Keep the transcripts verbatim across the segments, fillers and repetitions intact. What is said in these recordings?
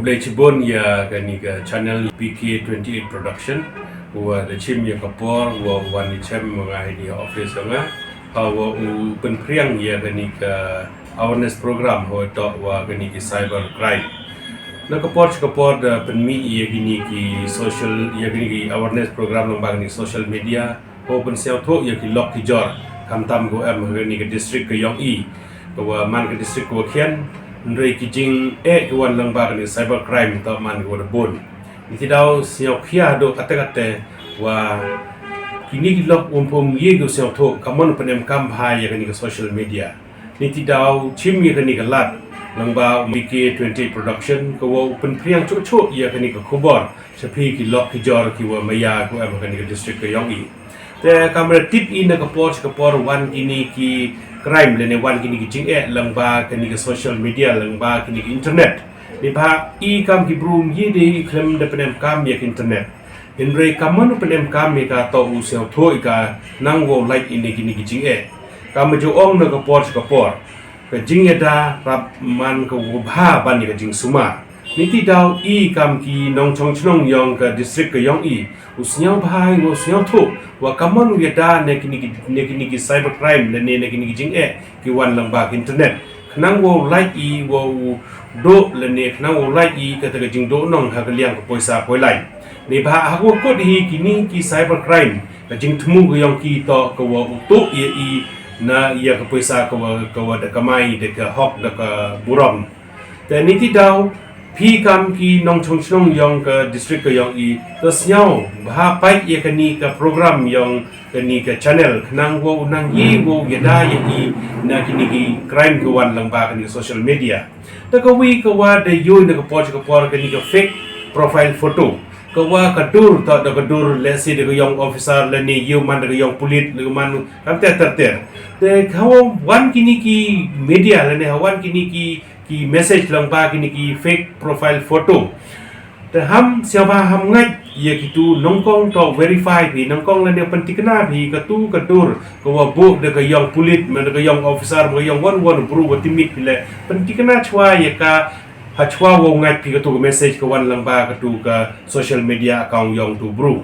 Khublei chibun ïa kane ka channel P K twenty-eight Production. Wa da chim ïa ka por wa wan ïa chem ma nga hi ïa office nga. Ha wa u pynpriang ïa kane ka awareness program wa toh wa kane ki cyber crime. Na ka por ka por da pynmih ïa kine ki social ïa kine ki awareness program lang ba kine social media. Ko pynsngewthuh ïa ki lok ki jor, khamtam ko em ha kane ka district ka Ïong I, ka wa man ka district ka wa khian, hynrei ki jingeh ki wan lang ba kane cyber crime ta man ka wa da bun. Ni ti daw sngewkhia do kate kate wa kine ki lok um pum ye ko sngewthuh, ka mon pynem kam bha ïa kane ka social media. Ni ti daw chim ïa kane ka lad lang ba P K twenty production ka wa pynpriang chuh chuh ïa kane ka khubor. Sha phi ki lok ki jor ki wa maya ko em ha kane ka district ka Ïong I. Te kamra tip i na ka por ka por wan kine ki crime lane wan kine ki jingeh lang ba kine ki social media lang ba kine ki internet. Ni ba i kam ki brum yi de i klem da pynem kam ïa ki internet. Hynrei kam man pynem kam ïa ka to u sngewthuh i ka nang wow lait ine kine ki jingeh. Kam ju ong na ka por ka por. Ka jingïada rap man ka wa bha ban ïa ka jingsumar. Ni ti daw i kam ki nongchong chnong ïong ka district ka Ïong I. U sngewbha i wa sngewthuh wa ka mon u ïada ne kine ki ne kine ki cyber crime lane ne kine ki jingeh ki wan lang ba ki internet. Khnang wow lait i wow duh lane khnang wow lait i kata ka jingduh nong ha ka liang ka poisa poilai. Ni ba ha ka wa kut hi kine ki cyber crime ka jingthmu ka ïong ki to ka wa u tuh ïa i na ïa ka poisa ka wa ka wa da kamai da ka hok da ka burom. Te ni ti daw phi kam ki nongchong chnong ïong ka district ka Ïong I, to sngewbha pait ïa kane ka program ïong kane ka channel khnang wow nang yi wow ïada ïa i na kine ki crime ka wan lang ba kane ka social media. Te ka wi ka wa da ïoh na ka por ka por kane ka fake profile photo. Ka wa ka dur to da ka dur lesi da ka ïong officer lane ïoh man da ka ïong pulit lane man kam ter ter ter. Te ka wa wan kine ki media lane ha wan kine ki ki message lang ba kine ki fake profile photo. Te ham sngewbha ham ngait ïa kitu nongkong to verify phi nongkong lane pyntikna phi katu ka dur ka wa buh da ka ïong pulit ma da ka ïong officer ma ka ïong wan wan bru wa timit phi le pyntikna chwa ïa ka ha chwa wow ngait phi katu ka message ka wan lang ba katu ka social media account ïong tu bru.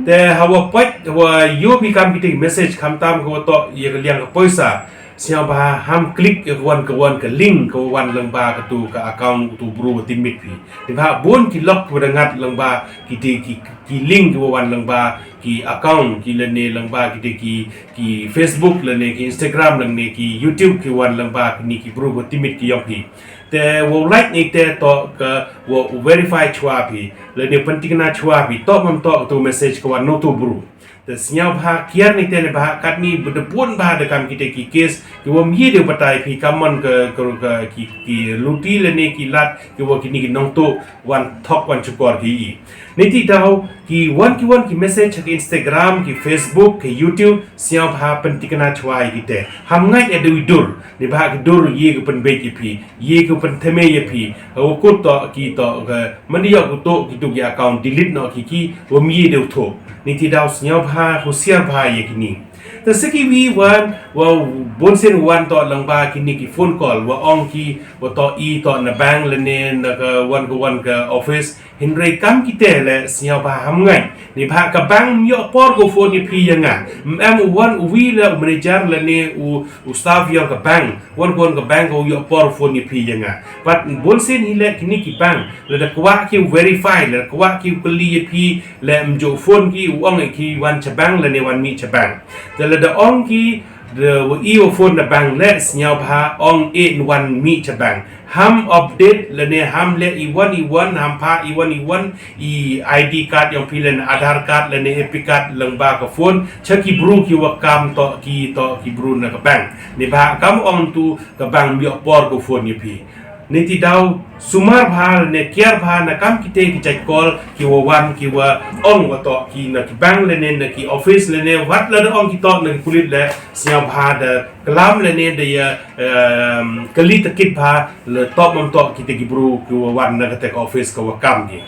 Te ha wa pait wa ïoh phi kam kiti message khamtam ka wa to ïa ka liang ka poisa. Sngewbha ham click ïa ka wan ka wan ka link ka wan lang ba katu ka account tu bru wa timit phi. Ni ba bun ki lok ka wa da ngat lang ba kiti ki ki link ka wa wan lang ba ki account ki lane lang ba kiti ki ki Facebook lane ki Instagram lane ki YouTube ki wan lang ba kini ki bru wa timit ki ïong phi. Te wow like ni te to ka wow verify chwa phi lane pyntikna chwa phi to mam to tu message ka wan no tu bru. Te sngewbha kiar ni te ne ba kat ni bede bun ba da kam kite ki case ki wom yi de batai phi kamon ke ke ke ki ki luti lane ki lat ki wa kini ki nongto wan thok wan chukor ki i. Ni ti daw ki wan ki wan ki message ki Instagram ki Facebook ki YouTube sngewbha pyntikna chwa i kite. Ham ngai e dui dur ni ba ki dur yi ki pynbeit ki phi. Ye ki pyntheme ye phi, ha u kut to ki to ka mandi yok u to ki tu ki account delete no ki ki wa mi ye de u to. Ni ti daw sngewbha husiar bha ye kini. Ta se ki wi wan wa bun sen wan to lang ba kini ki phone call wa ong ki wa to i to na bank lane na ka wan ka wan ka office. Hynrei kam kite le sngewbha ham ngai. Ni ba ka bank m ïoh por ko phone ni phi ya nga. M em u wan u wi le u manager lane u u staff ïong ka bank. Wan wan ka bank u ïoh por phone ni phi ya nga. Pat bun sen hi le kini ki bank. Le da kwah ki u verify le da kwah ki u kali ya phi le m jo phone ki u ong ki wan cha bank lane wan mi cha bank. Te le da ong ki de wa i wa phone na bank le sngewbha ong e n wan mi cha bank. Ham update lane ham le i wan i wan ham pha i wan i wan i I D card ïong phi lane Aadhaar card lane Epic card lang ba ka phone cha ki bru ki wa kam to ki to ki bru na ka bank. Ni ba kam ong tu ka bank m ïoh por ko phone ni phi. Ni ti daw sumar bha ne kiar bha na kam kite ki jait call ki wa wan ki wa ong wa to ki na ki bank lane na ki office lane wat la da ong ki to na ki pulit le sngewbha da klam lane da ya em, kali takit bha le to mam to kite ki bru ki wa wan na kate ka office ka wa kam ki.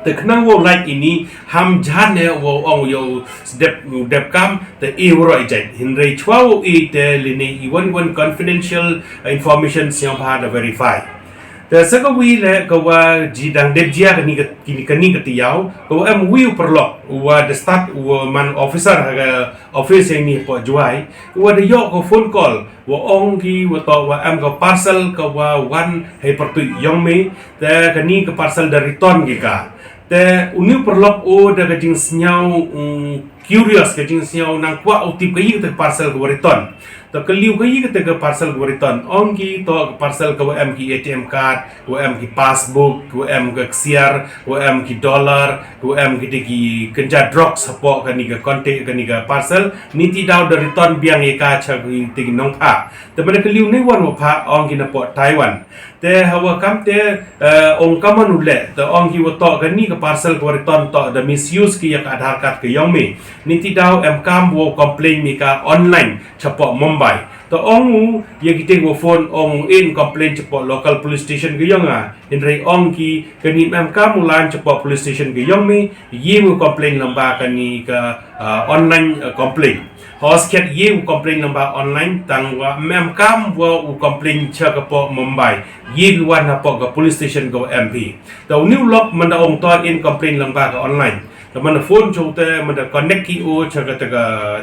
Te khnang wow lait ini ham jan ne wow ong yow dep dep kam te i wro i jait hynrei chwa wow i te lini i wan wan confidential information sngewbha da verify. Te sa ka wi le ka wa ji dang dep jia kani ka, kini, kani ka tiaw, ka wa em wi u paralok, u wa da stad u wa man officer ha ka office ïa ini hapoh Jowai, u wa da ïoh ka phone call, wa ong ki wa toh wa em ka parcel ka wa wan hei pyrtuit ïong me, te kani ka parcel da return ki ka. Te uni u paralok u da ka jingsngew, u curious, ka jingsngew nang kwah u tip ka i kata ka parcel ka wa return. To ka liu ka i kata ka parcel ka wa return, ong ki toh ka parcel ka wa em ki A T M card, ka wa em ki passbook, ka wa em ka ksiar, ka wa em ki dollar, ka wa em ki te ki kynja drugs hapoh kani ka container, kani ka parcel. Niti daw da return biang ïa ka cha ki te ki nongphah. Te mynta ka liu ne wan wa phah, ong ki na poh Taiwan. Te ha wa kam te, eh, ong kamon u leh, te ong ki wa toh kani ka parcel ka wa return toh da misuse ki ïa ka Aadhaar card ka ïong me. Niti daw em kam wa complain me ka online chapoh Mumbai. Te ong u ïa ki te wa phone ong u in complain chapoh local police station ka ïong nga. Hynrei ong ki kani em kam u lan chapoh police station ka ïong me, ïa u complain lamba kani ka, ah, online, ah, complain. Hos kiat ïa u complain lamba online tang wa em kam wa u complain cha ka poh Mumbai. Ïa u wan hapoh ka police station ka wa M P. Te uni u lok mynta ong toh in complain lamba ka online. Te mynta phone chong te mynta connect ki u cha kata ka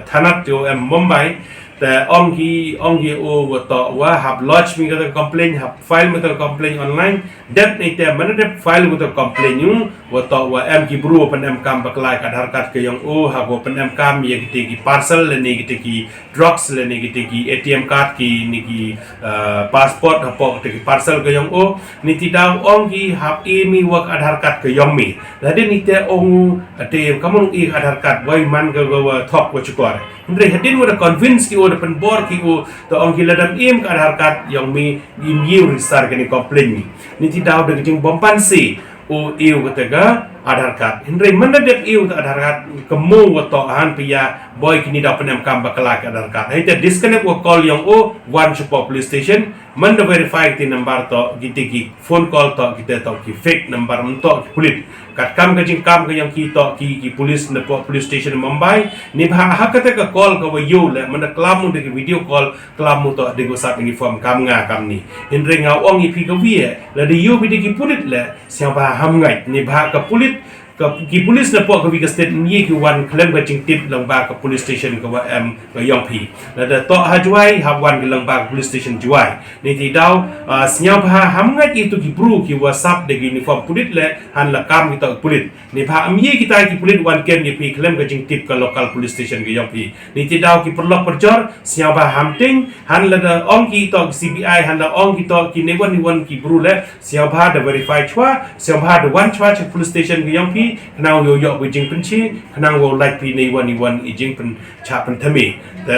thanat te wa em Mumbai. Te ong ki, ong ki u wa toh wa hap lodge me kata ka complain, hap file me kata ka complain online. Dep ni te mynta dep file me kata ka complain u wa toh wa em ki bru wa pyn em kam bakla ïa ka Aadhaar card ka ïong u, ha ko pyn em kam ïa ki te ki parcel lane ki te ki drugs lane ki te ki A T M card ki ni ki, eh, passport hapoh ki te ki parcel ka ïong u. Niti daw ong ki hap i me wa ka Aadhaar card ka ïong me. Lada ni te ong u ate kamon i ka Aadhaar card wa i man ka wa thok wa chukor. Hynrei hadien wa da convince ki u, da pynbor ki u, te ong ki lada em ka Aadhaar card ïong me, im ïa u register kani complain me. Niti daw da ka jingbympan si u ïa u kata ka Aadhaar card. Hynrei mynta dep ïa u kata Aadhaar card ka mo wa toh han pia boi kini daw pyn em kam bakla ka Aadhaar card. Hei te disconnect wa call ïong u wan chapoh police station. Mynta verify ki te number toh ki te ki phone call toh ki te toh ki fake number, mynta toh ki pulit. Kat kam ka jingkam ka ïong ki toh ki, ki police na poh police station Mumbai. Ni bha ha kata ka call ka wa ïa u le mynta klam u da ki video call, klam u toh da ki wa sap uniform kam nga kam ni. Hynrei nga ong i phi ka wi e, lada ïa u phi da ki pulit le, sngewbha ham ngait, ni bha ka pulit, ka, ki police na poh ka wi ka state ni ki wan khlem ka jingtip lamba ka police station ka wa em ka ïong phi. Lada toh ha Jowai, ha wan ka lamba ka police station Jowai. Niti daw, ah, sngewbha ham ngait i tu ki bru ki wa sap da ki uniform pulit le, han la kam ki toh pulit. Ni bha am ïa kita ki pulit wan kem ïa phi khlem ka jingtip ka local police station ka ïong phi. Niti daw ki paralok parajor, sngewbha ham ting, han lada ong ki toh ki C B I, han la ong ki toh ki ne wan ne wan ki bru le, sngewbha da verify chwa, sngewbha da wan chwa cha police station ka ïong phi, khnang yow ïoh ka jingpynchi, khnang wow lait phi ne wan ne wan i jingpyncha pynthame. Te,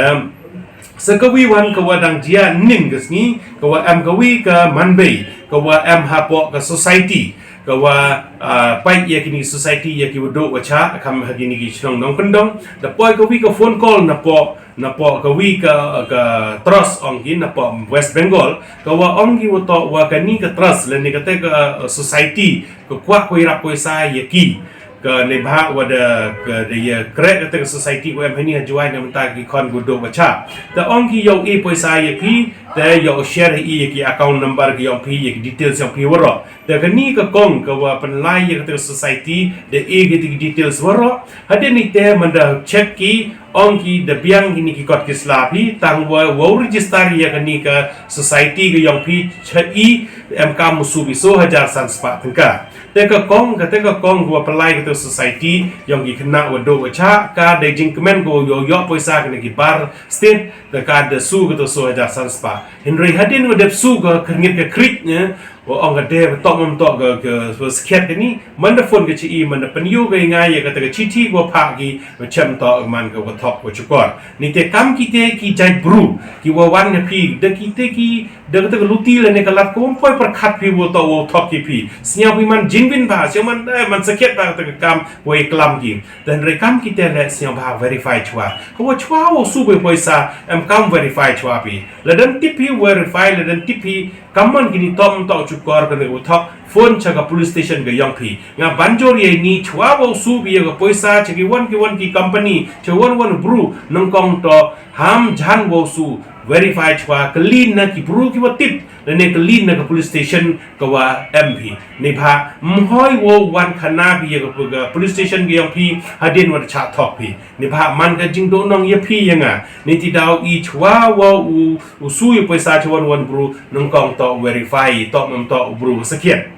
sa ka wi wan ka wa dang jia nin ka sngi, ka wa em ka wi ka manbei, ka wa em hapoh ka society, ka wa, ah, pait ïa kini society ïa ki wa duh wa chah, kam ha kini ki chnong nongkyndong, da poi ka wi ka phone call na poh, na poh ka wi ka, ka trust ong ki na poh West Bengal, ka wa ong ki wa toh wa kani ka trust, lane kata ka, ah, society, ka kwah ka ïarap poisa ïa ki. Ka ne bha wa da ka da ïa krek kata ka society wa em hani ha Jowai na mynta ki khon ka wa duh wa chah. Te ong ki yow i poisa ïa phi, te yow share i ïa ki account number ki ïong phi, ïa ki details ïong phi waroh. Te kani ka kong ka wa pynlai ïa kata ka society, da i ki details waroh. Hadien ni te mynta check ki, ong ki da biang kini ki kot ki sla phi, tang wa wow register ïa kani ka society ka ïong phi, cha i em kam u su bi so hajar san spah tyngka. Te ka kong, ka te ka kong ka wa pynlai kata society, ïong ki khynnah wa duh wa chah, ka da jingkmen ka wa yow ïoh poisa kane ki bar state, te ka da su kata so hajar san spah. Hynrei hadien wa dep su ka khyrngit ka khriej ne, wa ong ka de wa toh mom toh ka, ka, ka skhet kani, mynta phone ka chi i, mynta pynïoh ka i nga ïa kata ka chithi ka wa phah ki, wa chem toh man ka wa thok wa chukor. Ni te kam ki te ki jait bru, ki wa wan na phi, da ki te ki, da kata ka luti lane ka lad ka wa poi pyrkhat phi wa toh wa thok ki phi. Sngewbha man jingbin bha, sngewbha man, eh, man sakhiat bha kata ka kam wa i klam ki. Te hynrei kam ki te le sngewbha verify chwa. Ka wa chwa wa su ba poisa, em kam verify chwa phi. Lada tip phi verify, lada tip phi, kam man kini toh toh chukor kane wa thok, phone cha ka police station ka ïong phi. Nga ban jur ïa ini chwa wa su ba ïa ka poisa, cha ki wan ki wan ki company, cha wan wan bru, nyngkong toh, ham jan wa su, verify chwa kylli na ki bru ki wa tip, lane kylli na ka police station ka wa em phi. Neibhah mhoi wow wan khana phi ya ka, ka police station ka yong phi hadien wa da chah thok phi. Neibhah man ka jingdoh nong ya phi ya nga. Neiti daw i chwa wow u, u su ya poisa chwa wan wan bru, nyngkong toh verify, toh mem toh u bru sakhiat.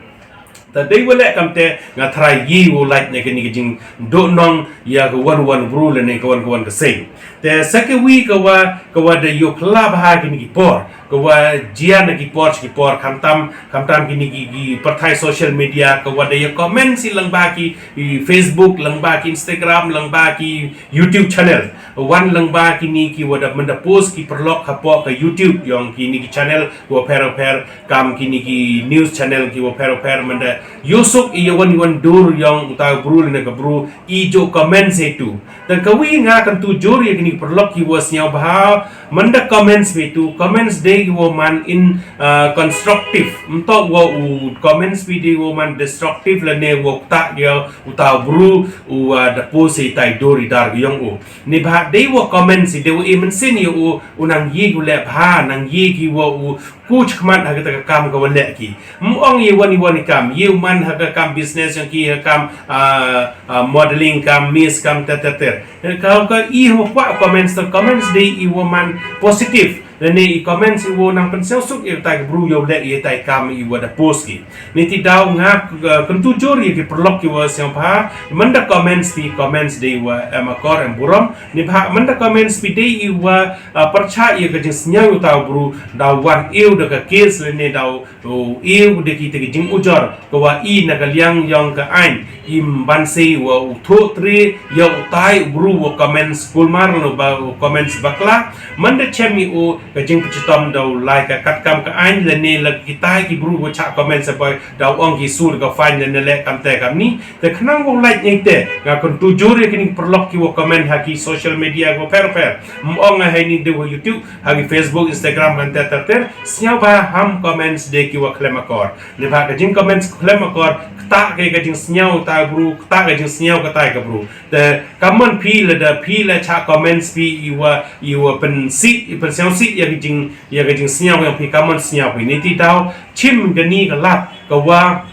Ta dei wa leh kamte nga tharai yi wow lait ne kani ka jingdoh nong ya ka wan wan bru lane ka wan ka wan ka seng. Te sa ka wi ka wa, ka wa da yoh phylla bha kini ki por, ka wa jia na ki por, ki por, khamtam, khamtam kini ki, ki pyrthai social media, ka wa da ya comment si lang ba ki, i Facebook, lang ba ki Instagram, lang ba ki YouTube channel. Wan lang ba kini ki wa da menda post ki pyrlok hapoh ka YouTube yong kini ki channel wa pher wa pher, kam kini ki news channel ki wa pher wa pher, menda yoh suk i ya wan i wan dur yong uta u bru lane ka bru i jo comment se tu. Dan ka wi nga kan tu jur ya kini ki pyrlok ki wa sniaw bha, menda comments phi tu, comments dei ki wa man in, uh, constructive. Mtoh wa u comments phi dei wa man destructive lane wa kta ya uta u bru u, uh, da post i tai dur i dar yong u. Neibhah dei wa comments i dei wa i mynsiem ya u, u nang yi ki wa leh bha, nang yi ki wa u ku chkhmat ha kata ka kam ka wa leh ki. Mu ong i wan i wan i kam, i u man ha ka kam business yong ki, ha kam, ah, ah, modeling kam, miss kam, ter ter ter. Ka, ka i wa kwah comments, ta comments dei i wa man positive. Lane i comments i wa nang pynsngewsuk ya tai ka bru yow leh ya tai kam i wa da post ki. Neiti daw nga, uh, kan tu jur ya ki pyrlok ki wa sngewbha, menda comments phi, comments dei wa em akor em burom. Neibhah menda comments phi dei i wa, uh, pyrchah ya ka jingsngew uta u bru, daw wan i u da ka case lane daw, u i u da ki te ka jingujor, ka wa i na ka liang yong ka ain, im ban se wa u thoh tre ya utai u bru wa comments kulmar lane ba u comments bakla. Menda chem i u ka jingpychitom daw lai ka katkam ka ain lane la kitai ki bru wa chah comments sa poi daw ong ki sur ka fine lane leh kamte kamni. Te khnang wow lait nyeng te, nga kan tu jur ya kini pyrlok ki wa comment ha ki social media wa pher pher. Mu ong nga ha ini dei wa YouTube, ha ki Facebook, Instagram, kan ter ter ter. Sngewbha ham comments dei ki wa khlem akor. Neibhah ka jing comments khlem akor, kta ka jingsngew tai bru, kta ka jingsngew ka tai ka bru. Te kamon phi la da phi la chah comments phi i wa, i wa pynsi, i pynsngewsi ya ka jing, ya ka jingsngew yong phi, kamon sngew phi. Neiti daw chim kani ka lad ka wa,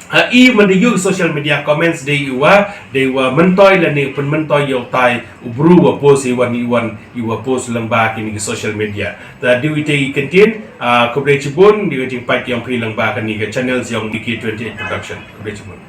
ha, i menda yoh social media comments dei i wa, dei wa myntoi lane pynmyntoi ya utai u bru wa post i wan i wan i wa post lang ba kini ki social media. Ta dei wi te i kyntien, ah, khublei chibun, dei ka jingpait yong phi lang ba kani ka channel yong Niki twenty-eight Production. Khublei chibun.